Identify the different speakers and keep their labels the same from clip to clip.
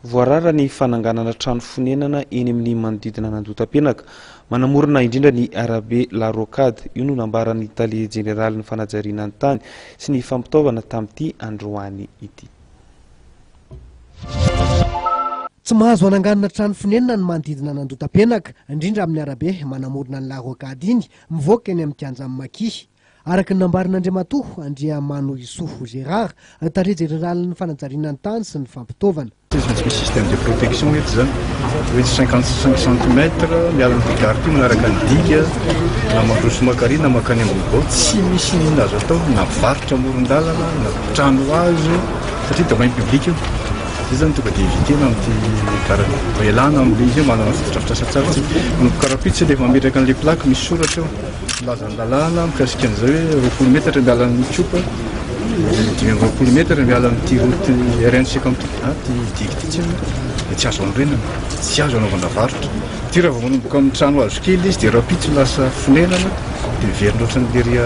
Speaker 1: Voarara ny fananganana trano fonenana eny amin'ny manodidina an'Andohatapenaka, manamorona indrindra ny arabe La Rocade. Io no nambaran'ny tale jeneralin'ny fanajariana ny tany sy ny fampitaovana tamin'ity androany ity.
Speaker 2: Tsy mahazo ananganana trano fonenana ny manodidina an'Andohatapenaka, indrindra amin'ny arabe manamorona ny La Rocade iny, mivoaka eny amin'ny kianjan'ny Maki. Araka ny nambaran'Andriamatoa Andriamanohisoa Gérard, tale jeneralin'ny fanajariana ny tany sy ny fampitaovana.
Speaker 3: Tsy maintsy misy système de protection eto izany, hoe 55 centimètres miala amin'ity gare ity manaraka ny digue na mandroso mankary na mankany Ambohibao, tsy misy n'inona azo atao na varotra amoron-dalana na trano hazo satria domaine public io. Izay izany tonga dia éviter-na amin'ity gare ity. Mba ialana amin'ilay izy hoe manana fotodrafitrasa tsara isika. Manomboka rahampitso ilay mametraka an'ilay plaque misy soratra eo. Milaza ny lalàna mikasika an'izay hoe 20 metatra miala amin'ny Ikopa, 25 metatra miala amin'ity route RN 53 ity digue ity tsinona dia tsy azo anorenana, tsy azo anaovana varotra. Ity raha vao manomboka amin'ny trano hazo kely izy dia rahampitso lasa fonenana dia miverina ohatran'ny lery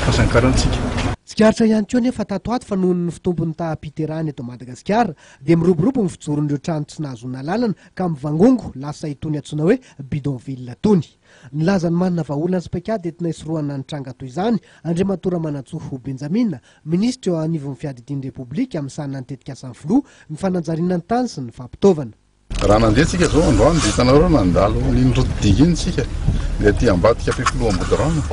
Speaker 3: Fasankarana tsika.
Speaker 2: Tsikaritra ihany koa anefa tato ato fa noho ny fitombon'ny taham-piterahana eto Madagasikara dia miroborobo ny fijoron'ireo trano tsy nahazoana alalana ka mivangongo lasa itony antsoina hoe bidonville itony. Nilaza ny manana vahaolana sy paikady entina hisorohana ny tranga toy izany, Andriamatoa Ramanantsoa Benjamina, minisitra eo anivon'ny Fiadidian'ny Repoblika misahana ny tetikasan'ny Filoha, ny fanajariana ny tany sy ny fampitaovana.
Speaker 4: Raha nandeha tsika zao androany dia hitanareo nandalo an'iny route digue iny tsika dia aty ambadika Ampefiloha Ambodirano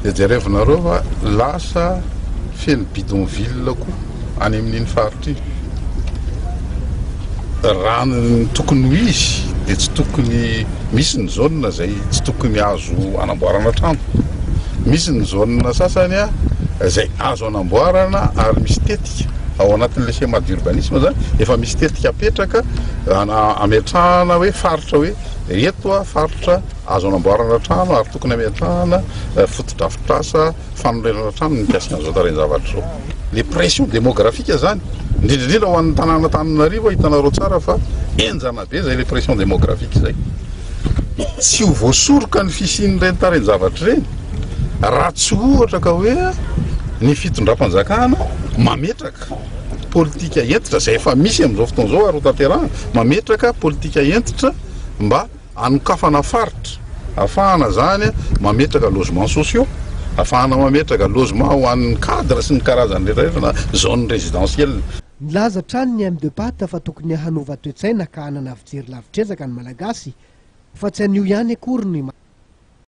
Speaker 4: dia jerevinareo fa lasa feno bidonville koa any amin'iny faritra iny. Raha ny tokony ho izy dia tsy tokony misy ny zone izay tsy tokony azo anamboarana trano, misy ny zone sasany izay azo anamboarana ary misy tetika ao anatin'ilay schéma d'urbanisme zany efa misy tetika apetraka ametrahana hoe faritra hoe eto faritra azo anamboarana trano ary tokony ametrahana fotodrafitrasa fanorenana trano mikasika an'izao tarehin-javatra izao. Le pression démographique zany, indrindra indrindra ho an'ny tanàna Antananarivo, hitanareo tsara fa henjana be zay le pression démographique zay. Tsy ho voasoroka ny fisian'ireny tarehin-javatra ireny raha tsy ohatra ka hoe ny fitondram-panjakana mametraka politika hentitra, izay efa misy amin'izao fotoana izao ary ho tanterahana, mametraka politika hentitra mba Anokafana faritra ahafahana izany mametraka logements sociaux, ahafahana mametraka logement ho an'ny cadre sy ny karazany rehetra rehetra na zone résidentielle.
Speaker 2: Nilaza hatrany ny MDPAT fa tokony hanova toe-tsaina ka hanana fijery lavitr'ezaka ny Malagasy fa tsy anio ihany akory no.